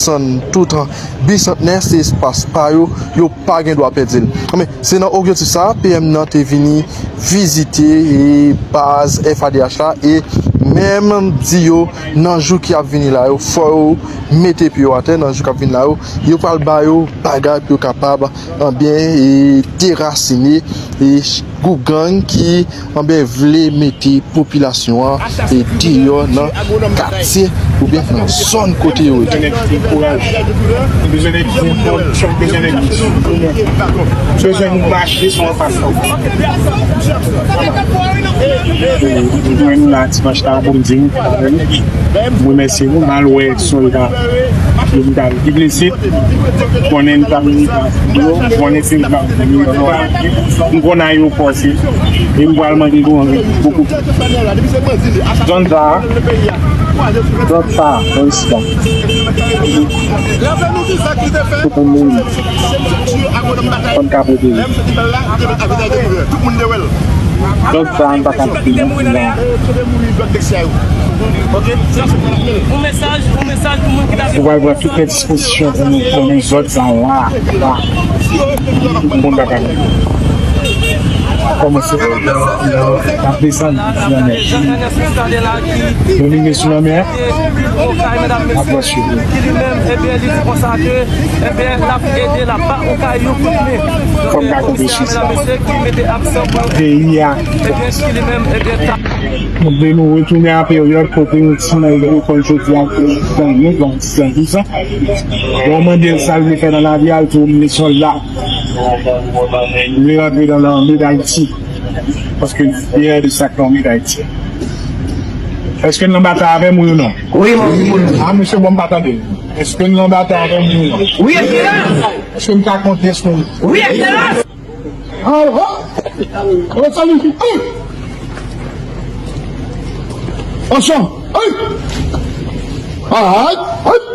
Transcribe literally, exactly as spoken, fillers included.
San toutan bisantnè, se espas pa yo, yo pa gen dwa pèdi l. Men, se nan objektif sa a, P M nan te vini vizite, e, baz F A D H la, e menm di yo, nan jou ki ap vini la yo, fò yo mete pye yo atè, nan jou k ap vini la yo, yo pral ba yo bagay pou yo kapab, anbyen, e, derasine, e, gwoup gang ki, anbyen, vle mete popilasyon an, e, deyò nan katye oubyen nan zòn kote yo rete. Kouraj. Nou bezwen nèg pou nou, nou bezwen nèg pou nou. Nou bezwen nou mache sou yon fason. Nou jwenn la dimanch la, Bondye, nou remèsye nou, m al wè sòlda yo, m t al viv isit, konnen m t ap vini la, yo, konnen se m t ap vini, m konn ayewopò se, e m pral mande nou anpil, bokou. Zòn sa a, zòn sa a, nan islam. Pou pou nou, fò n ka pwoteje. Zòn sa a, m pa ka kite nou la. Yon mesaj, yon mesaj pou moun ki ta... Nou pral pran tout lè dispozisyon pou nou konnen zòn sa a la, la. Pou moun pa ka kite. Kòmanse nan, nan, nan desann sou lanmè. Domine sou lanmè a. Apwòche. Ki li menm, ebyen, li di konsa ke, ebyen, l ap ede, l ap ba Okay yon kout men. Fò m ka konte sou sa. Peyi a. Ebyen, ki li menm, ebyen, ta... Donk, nou retounen a peryòd kote yon ti nèg lekòl jodi a, ki gen yon gang, ti gang, tou sa. Lè w mande l sa l vle fè nan lavi a, l di w, m vle sòlda. M vle rantre nan lame Dayiti. Paske m fyè de sa k lame Dayiti. Èske n nan batay avè m, wi ou non? Wi, mwen. A, mesye, bon, m pa tande. Èske n nan batay avè m, wi ou non? Wi, ekselans. Èske m ka konte sou... Wi, ekselans. Alò, alò, salut. Attention. Ay! Ay! Ay!